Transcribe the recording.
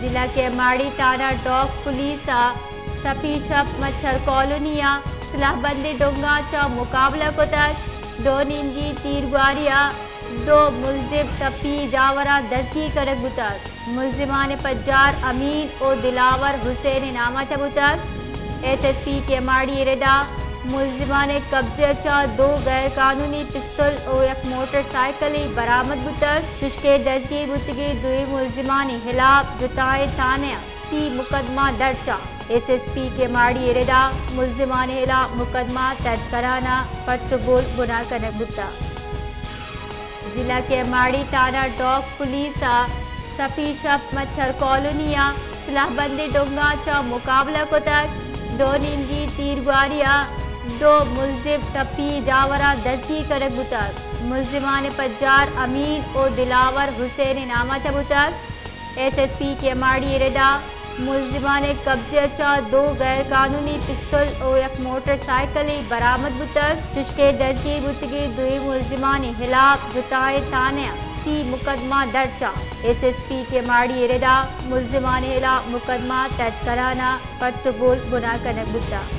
ضلع کیماڑی تھانہ ڈاک پولیس ءَ شپی شپ مچھر کالونی ءَ سلاہ بندیں ڈنگاں چہ مقابلہ کتگ۔ ڈرون انجی تیرگواری ءَ دو ملزم ٹپی جاوراں دزگیر کنگ بوتگ۔ ملزمان پجار امین ءُ دلاور حسین ءِ نام ءَ چہ بوتگ۔ ایس ایس پی کیماڑی ءِ ردا ملزمان ءِ قبضہ ءَ چہ دو غیر قانونی پستول ءُ یک موٹر سائیکلے برآمد بوتگ، چوشکہ دزگیر بوتگیں دوئیں ملزمانی ہلاپ جتائیں تھانہ ءَ سی مقدمہ درچ اَنت۔ ایس ایس پی کیماڑی ءِ ردا ملزمانی ہلاپ مقدمہ درچ کنان ءَ پٹ ءُ پول بنا کنگ بوتگ۔ ضلع کیماڑی تھانہ ڈاک پولیس ءَ شپی شپ مچھر کالونی ءَ سلاہ بندیں ڈنگاں چہ مقابلہ کتگ۔ ڈرون انجی تیرگواری ءَ دو ملزم ٹپی جاوراں دزگیر کنگ بوتگ۔ ملزمان پجار امین ءُ دلاور حسین ءِ نام ءَ چہ بوتگ۔ ایس ایس پی کیماڑی ءِ ردا ملزمان ءِ قبضہ ءَ چہ دو غیر قانونی پستول ءُ یک موٹر سائیکلے برآمد بوتگ، چوشکہ دزگیر بوتگیں دوئیں ملزمانی ہلاپ جتائیں تھانہ ءَ سی مقدمہ درچ اَنت۔ ایس ایس پی کیماڑی ءِ ردا ملزمانی ہلاپ مقدمہ درچ کنان ءَ پٹ ءُ پول بنا کنگ بوتگ۔